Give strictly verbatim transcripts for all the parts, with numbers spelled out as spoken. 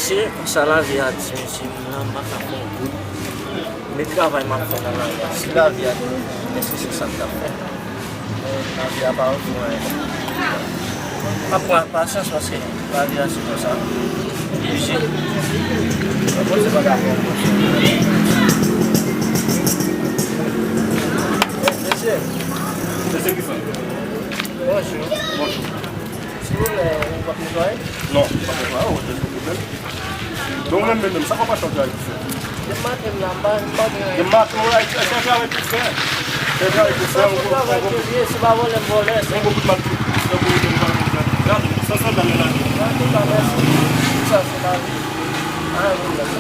Se konsa lavi a di, mesye, m la, m pa ka fè yon goud. Men travay m ap fè nan lari a, si lavi a di, èske se sa m t ap fè? Men lavi a pa ofri mwen anyen. M ap pran ak pasyans paske lavi a se konsa. Li oblije. Mwen panse pa ka fè yon goud. Mesye. Mesye ki fè? Bonjou. Bonjou. Silvouplè, ou p ap netwaye? Non, m p ap netwaye, ou wè, se yon pwoblèm. Donk, ou menm, menm, sa w pa chanje Ayiti? Depi maten m la, m pa, m pa gen anyen. Depi maten, ou Ayiti, se yon travay pou fè. Se yon travay pou fè, yon gwo, yon gwo, se pa vòlè m vòlè, se yon gwo kout mal pou, se yon gwo kout mal pou fè. Gade, san sandal nan lavi. Antouka, mèsi. Sa, se lavi. Anyen pwoblèm.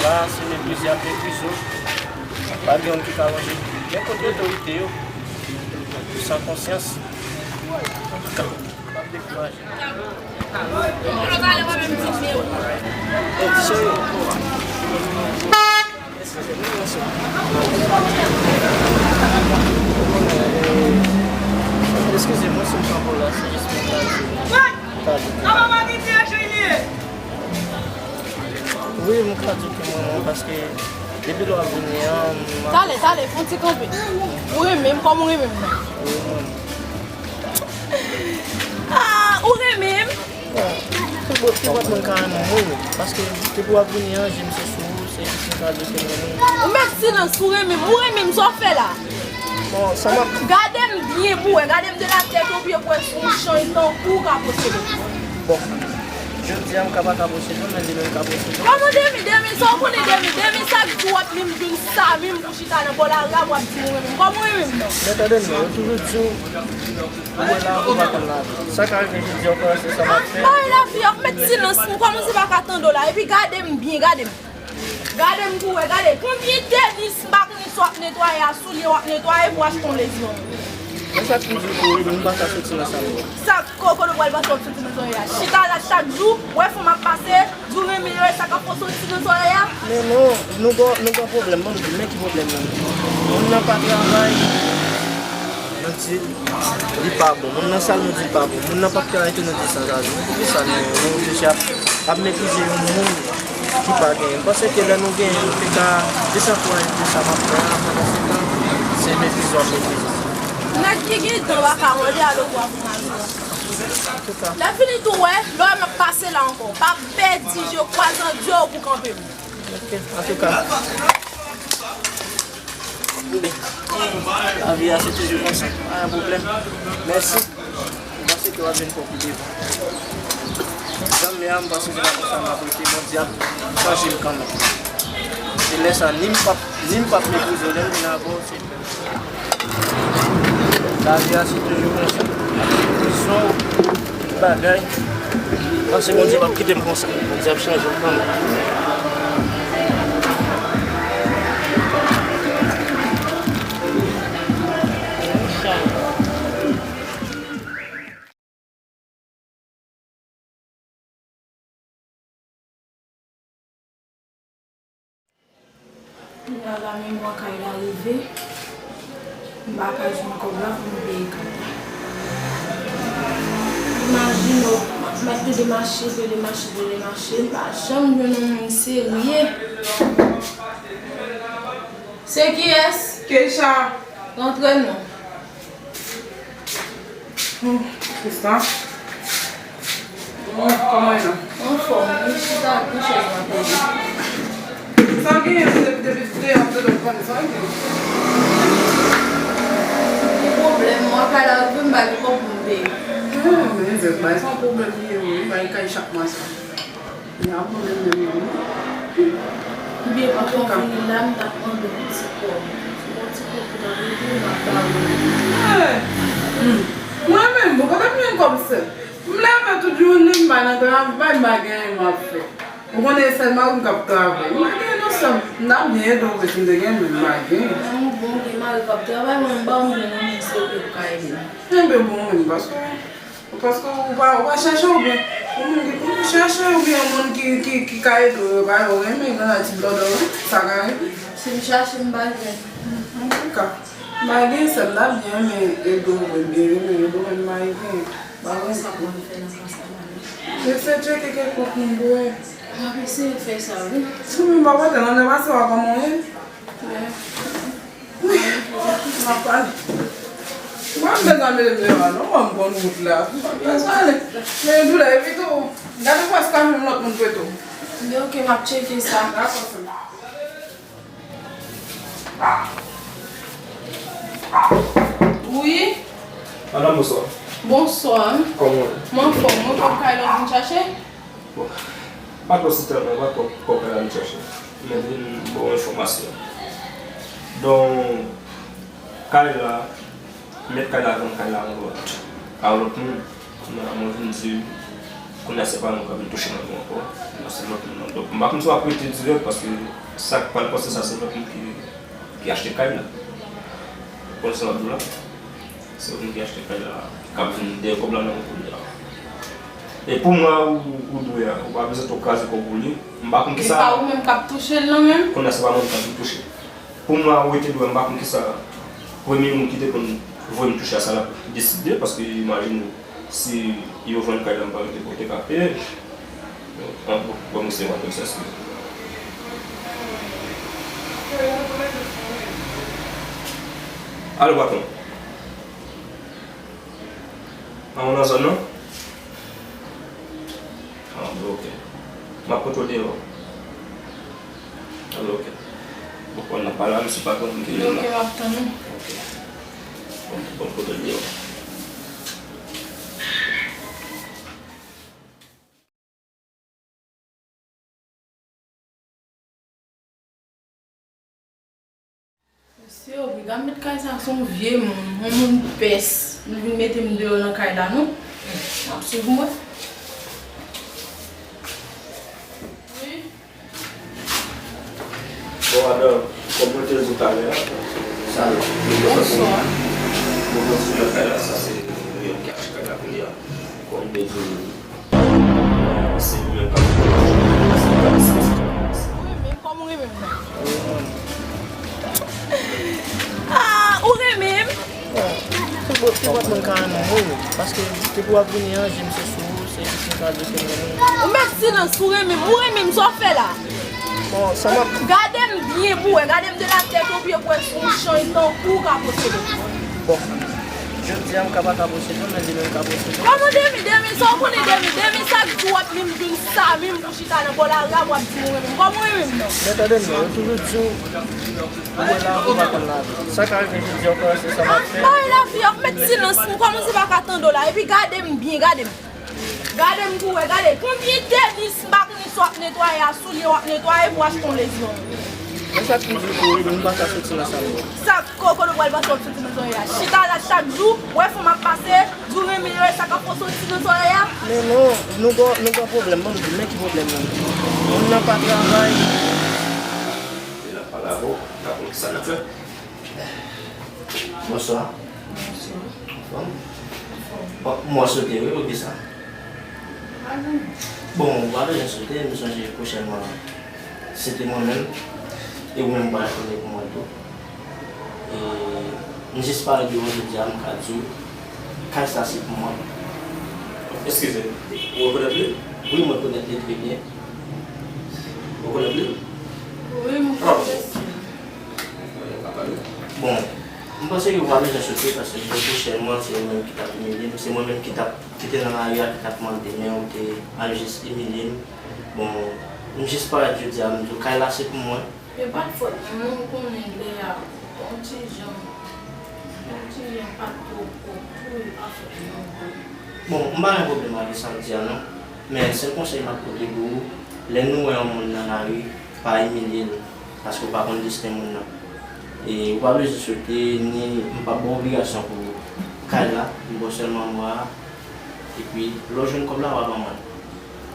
La, se meprize y ap meprize w. Pa gen youn ki ka ranje. Men kote otorite yo? San konsyans. Antouka, m ap dekouraje. Hey, ti cheri. Eskize m, wi, mesye. Eskize m, wi, si m pran pou la, se jis pou m ta di. M ta di. Wi, m ka di ke m renmen w paske depi lè w ap vini an, m ap... Talè, talè, fè yon ti kanpe. Ou renmen m kòm ou renmen m nan. Wi, m renmen w. Ah, ou renmen m? Bon, ki bò, ki bò moun ka renmen w, wi, paske depi w ap vini an, je m se sou ou, se jis m ka di ke m renmen w. Ou met silans, ou renmen m, ou renmen m, sa w fè la? Bon, sa m ap... Gade m byen pou wè, gade m de la tèt o pye pou wè si w chanj tankou w ka posede m. Bon, jodi a m ka pa ka posede w, men demen m ka posede w. Kòman demen, demen, sa w konnen demen, demen sa k di w ap menm vin sa menm pou chita nan bò lari a pou w ap di m ou renmen m. Kòman w renmen m non? Men tande non, yo toujou di w, ou wè lavi ou pa konn lavi. Sa ka rive jodi a, ou panse sa m ap fè. Bay lavi a, met silans, m kòmanse pa ka tande w la. Epi gade m byen, gade m. Gade m pou wè, gade. Konbyen tenis m pa konnen sa w ap netwaye a, soulye w ap netwaye pou w achte yon lezi ban mwen. Men sa k toujou kouri, nou pa ka soti nan sa nou ye. Sa k kokodo pral pase w ap soti nan sa w ye a? Chita la chak jou, wè fanm ap pase, di w renmen yo, e sa k ap fè w soti nan sa w ye a? Men non, nou gon, nou gon pwoblèm, ban m di, men ki pwoblèm nan. Moun nan pa travay, nou di li pa bon. Moun nan sal, nou di li pa bon. Moun nan p ap travay tou, nou di sanzave. Men poukisa nou, nou oblije ap, ap meprize yon moun ki pa genyen? M panse ke lè nou genyen, nou te ka desankouraje de sa m ap fè a, pandan se tan, se meprize w ap meprize. Nèg ki gen dan pa ka mòde a lòt bò a pou mache. Antouka. Lè fini tou, wè, lè w wè m ap pase la ankò. Pa pèdi je, kwaze an dye w pou kanpe m. Ok, antouka. Lavi a se toujou konsa, pa gen pwoblèm. Mèsi. M panse ke w ap jwenn kò w pi devan. Jan m ye a, m panse se pa konsa m ap rete, Bondye ap chanje m kanmenm. Se lè sa, ni m p ap, ni m p ap meprize w, lè m vin avè w, se Lavi a se toujou konsa. Prizon, tout bagay. Panse Bondye p ap kite m konsa. Bondye ap chanje m kanmenm. Kounye a la, men mwa kay la rive, m pa ka jwenn kòb la pou m peye kat la. Imajine w, m ap mèt plede mache, plede mache, plede mache, m pa janm jwenn yon moun serye. Se kiyès? Keisha. Rantre non. Hmm, Tristan. Hmm, kòman w ye la? Anfòm, wi, chita nan chèz la kote. Sa genyen, depi, depi deyò, m te dwe konn sa, wi. Ki pwoblèm? Mwa kay la rive, m pa gen kòb pou m peye. Hmm, men zèt, bay sa yon pwoblèm li ye, wi, bay kay chak mwa sa. Li ap mande menm non. Ebyen, pou mwen vini la, m t ap mande w ti kòb. Yon ti kòb pou ta mete, m ap ba ou. Eh, hmm. Mwen menm, bon, kote m jwenn kòb sèl? M leve tout jounen, m pa nan travay, m pa gen anyen m ap fè. Ou konnen sèl mari m k ap travay. M pa gen non sèm. M ta byen ede w, si m te gen, men m pa gen. Yon bon gen mari k ap travay, mwen m pa m gen yon moun serye pou ka ede m. Enben bon, men paske Paske ou pa, ou pa chèche oubyen yon moun ki pou chèche oubyen yon moun ki, ki, ki ka ede w, yo pa yo renmen, gen ti blòdò, wi, sa ka rive. Si m chache, m pa jwenn. Antouka, m pa gen sèm, m ta byen renmen ede w, byen renmen ede w, men m pa gen. Pa gen. Sa pou m fè nan ka sa, mami? Eseye tcheke kèk lòt moun pou wè. M ap eseye fè sa, wi. Ou menm pa pote nan dèpase w a kòman w ye? M ap pale. Mwen, m bezwen mele m lè a, non, mwen, m konn wout la. M bezwen ale. Men doulè, epi tou, gade pou wè si pa menm lòt moun prete w. Li oke, m ap tcheke sa. Dakò, sè m. Wi. Madanm, bonswa. Bonswa. Kòman w ye? Mwen anfòm, mwen pa kay la w vin chache? Bon, m pa twò si tan, mwen pa twò kòb la vin chache. Men vin ba w enfòmasyon. Donk, kay la, mèt kay la vann kay la yon lòt, a yon lòt moun. Kounye a mwen vin di, kounye a se pa mwen k ap vin touche nan men w ankò. Kounye a se lòt moun nan. Donk, m pa konn si w ap rete dirèk, paske sa k pral pase sa, se lòt moun ki, ki achte kay la. Ou konn sa m ap di w la? Se moun ki achte kay la, k ap vin dèyè kòb la nan men w kounye a. E pou mwa ou, ou dwe a, ou pa bezwen twò kraze kò w pou li. M pa konn kisa. E pa ou menm k ap touche l nan menm? Kounye a se pa mwen k ap vin touche. Pou mwa ou te dwe, m pa konn kisa premye moun ki te konn voye m touche a sa l ap deside, paske imajine w, si yo vann kay la, m pa rete pou yo te ka peye. An, bon, bon, misye, w ap fè sa, eskize. Alo, patwon. An, ou nan zòn nan? An, bon, oke. M ap kontwole w. An, bon, oke. Bon, n ap pale a misye, patwon, m kite l la. Oke, m ap tann ou. Oke. Bon, bon, kontwole w. Mesye, obliga m met kay sa sou yon vye moun, yon moun pès. Li vin mete m deyò nan kay la, non? N ap swiv mwen. Wi. Bon, madanm, kòm mwen te di w talè a, sa yo. Bonswa. Bon, mwen di nan kay la, sa se yon ki achte kay la kounye a. Kòm mwen te di w, se li menm k ap, se li k ap. Ou renmen m kòm ou renmen m nan. Ah, ou renmen m? Bon, se pa, se pa tout moun ka renmen w, wi. Paske depi w ap vini an, je m se sou ou, se jis yon kado ke m renmen w. Ou met silans, ou renmen m, ou renmen m, sa w fè la? Bon, sa m ap... Gade m byen pou wè, gade m de la tèt o pye pou wè si yon chay tankou w ka posede m. Bon, jodi a m ka pa ka posede w, men demen m ka posede w. Kòman demen? Demen, sa w konnen demen? Demen, sa k di w ap menm vin sa, menm pou chita nan bò lari a, w ap di m ou renmen m. Kòman ou renmen m nan? Men tande m non, yo toujou di w, ou wè lavi, ou pa konn lavi. Sa ka rive jodi a, ou konnen se sa m ap fè. Bay lavi, ap met silans, m kòmanse pa ka tande w la. Epi gade m byen, gade m. Gade m pou wè, gade. Konbyen tenis m pa konnen si w ap netwaye a, soulye w ap netwaye pou w achte yon lezyon. Men sa k toujou kouri, m pa ka soti nan sa m ye. Sa k kokodo pral pase w ap soti nan sa w ye a? Chita la chak jou, wè fanm ap pase, di w renmen yo, e sa k ap fè w soti nan sa w ye a? Men non, nou gon, nou gon pwoblèm, ban m di w, men ki pwoblèm nan. Moun nan pa travay. Li la pale avè w, n ap konn kisa n ap fè. Bonswa. Anfòm? Bon, mwen sote wi, poukisa? Bon, ou pa bezwen sote, m sonje pwochènman, se te mwen menm, e ou menm ou pral konnen pou mwen tou. E m jis parèt devan jodi a, m ka di w, kay sa se pou mwen. Eskize, ou rekonèt li? Wi, mwen rekonèt li trè byen. Ou rekonèt li? Wi, m rekonèt li. Bon, m panse ke w pa bezwen sote paske se pwochènman, se ou menm ki t ap imilye m, se mwen menm ki t ap, ki te nan lari a, ki t ap mande men ou te al jis imilye m. Bon, m jis parèt jodi a, m di w kay la se pou mwen. E pa t fòt mwen, non, ou konnen lè a, yon ti jan, yon ti jan pa t twò pwòp tou, e pa fòt mwen non. Bon, m pa gen pwoblèm avè sa w di a non. Men sèl konsèy m ap pote pou ou, lè nou wè yon moun nan lari, pa imilye l, paske w pa konn desten moun nan. E ou pa bezwen sote, ni m p ap ba w obligasyon pou kay la, m ba w sèlman mwa a, epi lè w jwenn kòb la, w a ban mwen l.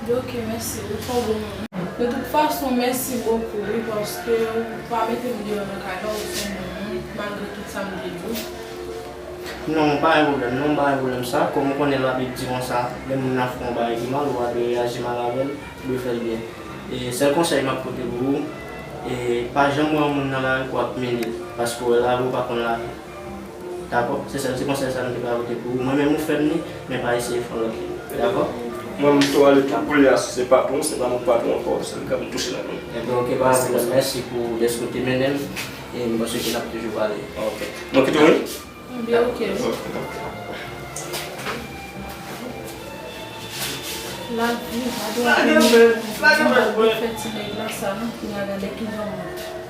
Oke, mèsi, ou se yon bon moun. De tout fason, mèsi bokou, wi, paske ou pa mete m deyò nan kay la, ou se yon bon moun, malgre tout sa m te di w. Non, pa gen pwoblèm, non, pa gen pwoblèm sa. Kòm ou konnen Labib di konsa, lè moun nan fè yon bagay ki mal, ou pa dwe reyaji mal avè l, ou dwe fè l byen. E sèl konsèy m ap pote pou ou, e pa janm wè yon moun nan lari pou w ap imilye l, paske w wè lavi, ou pa konn lavi. Dakò? Se sèl ti konsèy sa m te ka pote pou ou. Mwen menm ou fè m li, men pa eseye fè yon lòt li. Dakò? Mwen, m tou ale tou koulye a, si se patwon, se pa mwen k patwon ankò, se li k ap touche la menm. Ebyen, oke, pa gen pwoblèm. Mèsi pou lespri w te mennen m. E m panse ke n ap toujou pale. Ok. Mwen kite w, wi? Ebyen, oke. Ok, ok. Lavi, gade yon fè ti nèg la sa, non? Pou n gade ki jan w monte.